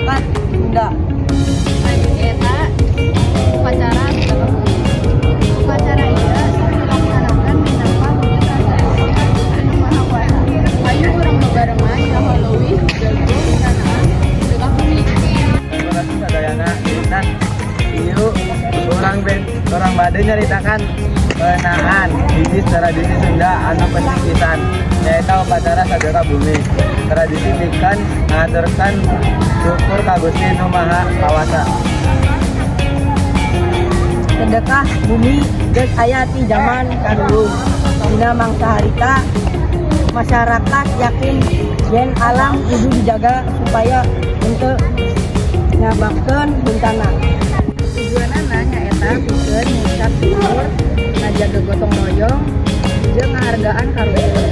Masyarakat Sunda. Eta upacara sedekah bumi. Upacara ieu dilaksanakan minangka wujud rasa syukur ka Gusti Nu Maha Kuasa. Ayo urang bebarengan nyaho leuwih jago ngeunaan sedekah bumi. Terima kasih sadayana. Nah, ieu urang ben urang bade nyaritakan ngeunaan hiji tradisi Sunda anu penting pisan, nyaeta upacara sedekah bumi. Tradisi pikeun ngahaturkeun syukur ka Gusti Nu Maha Kawasa. Sedekah bumi geus aya ti zaman karuhun. Dina mangsa harita, masyarakat yakin yen alam kudu dijaga supaya henteu nyababkeun bencana. Tujuanana nyaeta pikeun ngucap syukur, ngajaga gotong royong, jeung ngahargaan ka luhur.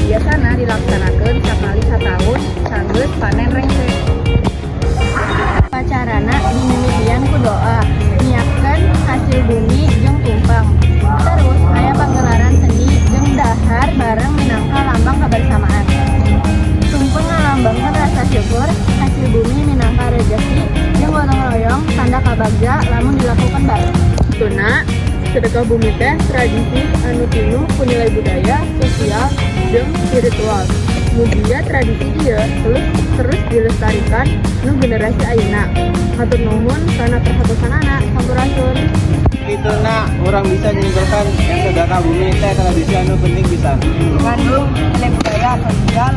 Biasana dilaksanakeun sakali sataun sanggeus panen rengse. Upacarana dimimitian ku doa, nyiapkeun hasil bumi jeung tumpeng. Terus aya pagelaran seni jeung dahar bareng minangka lambang kebersamaan. Tumpeng ngalambangkeun rasa syukur, hasil bumi minangka rejeki, jeung gotong royong tanda kabagja lamun dilakukan bareng. Tuna, sedekah bumi teh tradisi anu pinuh ku nilai budaya, sosial, jeung spiritual. Mugia tradisi ieu terus terus dilestarikan nu generasi ayeuna. Hatur nuhun kana perhatosanana. Sampurasun. Kituna urang bisa nyimpulkan yang sedekah bumi teh tradisi anu penting pisan. Mengandung nilai budaya, sosial,